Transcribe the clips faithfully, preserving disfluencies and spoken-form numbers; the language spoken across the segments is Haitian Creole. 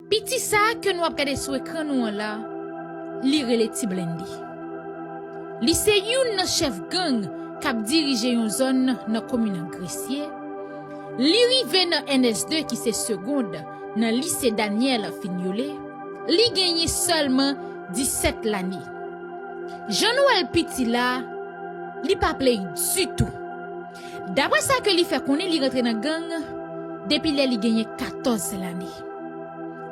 Piti sa a ke nou ap gade sou ekran nou an la, li rele Ti Blende. Li se youn nan chèf gang k ap dirije yon zòn nan komin Gresye. Li rive nan N S de ki se segond nan lise Daniel Fignolé. Li genyen sèlman disèt lane. Jan nou wè l piti la, li pa play ditou. Daprè sa ke li fè konnen, li rantre nan gang depi lè li genyen katòz lane.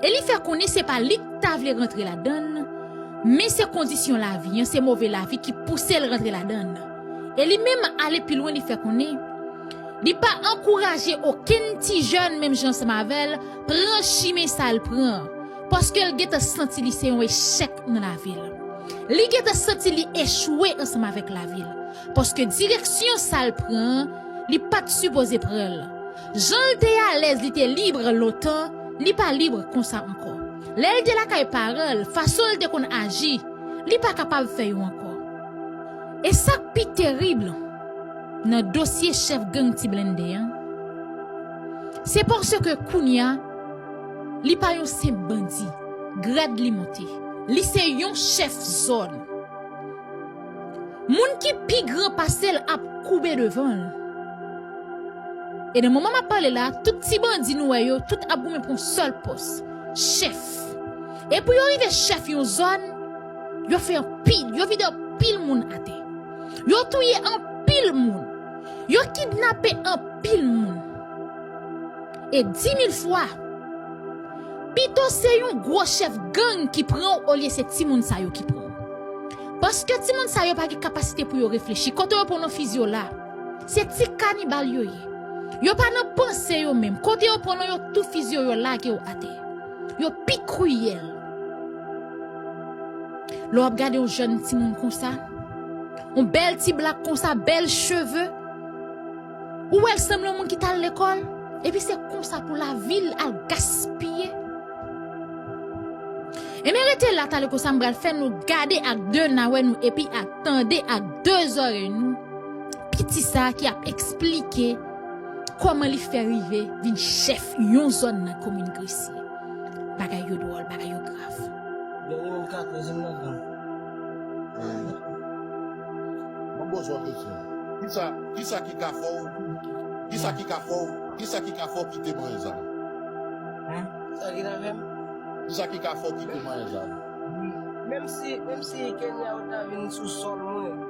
E li fè konnen se pa li k ta vle rantre ladann, men se kondisyon lavi an, se move lavi ki pouse l rantre ladann. E li menm ale pi lwen, li fè konnen li pa ankouraje okenn ti jèn menm jan ansanm avè l pran chimen sa l pran, paske l gentan santi li se yon echèk nan lavi l. Li gentan santi li echwe ansanm avèk lavi l, paske direksyon sa l pran an, li pa t sipoze pran l. Jan l te alèz, li te lib lontan, li pa lib konsa ankò. Lè l te lakay paran l, fason l te konn aji, li pa kapab fè yo ankò. E sa k pi terib nan dosye chèf gang Ti Blende an, se paske kounye a, li pa yon senp bandi, grad li monte. Li se yon chèf zòn. Moun ki pi gran pase l ap koube devan l. E nan moman m ap pale la, tout ti bandi nou wè yo, tout ap goumen pou yon sèl pòs, chèf. E pou yo rive chèf yon zòn, yo fè anpil, yo vide anpil moun atè. Yo touye anpil moun. Yo kidnape anpil moun. E di mil fwa, pito se yon gwo chèf gang ki pran w olye se timoun sa yo ki pran w. Paske timoun sa yo pa gen kapasite pou yo reflechi. Kote yo pran w nan fizi yo la, se ti kanibal yo ye. Yo pa nan panse yo menm. Kote yo pran w nan yo tou fizi yo, yo lage w atè. Yo pi kriyèl. Lè w ap gade yon jèn timoun konsa, yon bèl ti blak konsa, bèl cheve, ou wè l sanble yon moun ki t al lekòl, epi se konsa pou lavi l al gaspiye. Ebyen, rete la, talè konsa, m pral fè nou gade ak de nawè nou, epi ak tande ak de zòrèy nou, piti sa a ki ap eksplike kòman li fè rive vin chèf yon zòn nan komin Gresye. Bagay yo dwòl, bagay yo grav. Dènye menm katòz m nan gang. Mwen poze w kesyon. Kisa, kisa ki ka fè w, kisa ki ka fè w, kisa ki ka fè w kite manyen zam? Sa ki ta fè m? Kisa ki ka fè w kite manyen zam? Menm si, menm si Kenya yo ta vin sou sòl mwen,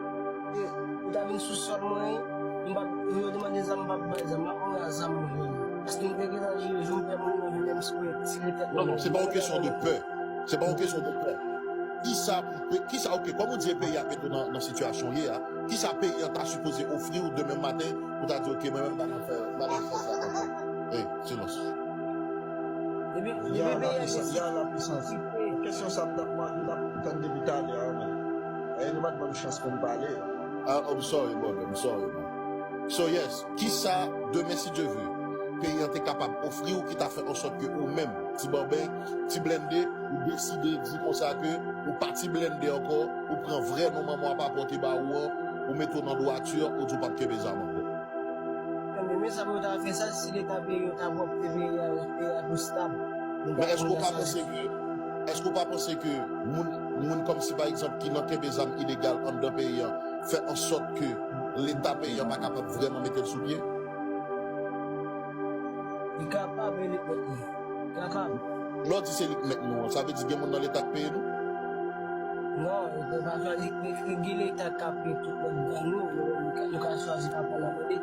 e, yo ta vin sou sòl mwen, m p ap, yo te mande zam, m p ap bay zam, m ap mouri ak zam mwen menm. Paske m te gentan jire jou m pè moun nan vin menm si, si li tèt mwen. Non, non, se pa yon kesyon de pè. Se pa yon kesyon de pè. Kisa pou pe-, kisa, ok, kòm ou di peyi a mete w nan, nan sitiyasyon w ye a, kisa peyi an ta sipoze ofri w demen maten pou ta di, ok, mwen menm, m pa nan fè, m pa nan fè sa ankò. Ey, silans. Depi, depi peyi a gen sekirite. Kesyon sa m t ap mande, m t ap tann depi talè a, men. E nou pa t ban m chans pou m pale. Ah, I'm sorry, brother, I'm sorry, man. So, yes, kisa, demen, si Dye vle, peyi an te kapab ofri w ki ta fè an sòt ke ou menm, Ti Bambè, Ti Blende, ou deside di konsa ke ou pa Ti Blende ankò, ou pran vrè non manman w ap pote ba ou an, ou mete w nan dwati, ou di w p ap kenbe zam ankò? Men, men sa pou yo ta fè sa, si leta peyi yo ta pwòpte peyi a, peyi a tou stab. Men èske w pa panse ke, èske w pa panse ke moun, moun kòmsi pa egzanp ki nan kenbe zam ilegal anndan peyi an, fè an sòt ke leta peyi an pa kapab vrèman mete l sou pye? Li kapab, e li, li kapab. Lè w di se li k mèt nou an, sa vle di gen moun nan leta k peye nou? Non, e pa chwazi, e, e gen leta k ap peye tout lòt gang nou, nou, nou ka, nou ka chwazi pa pran nan leta.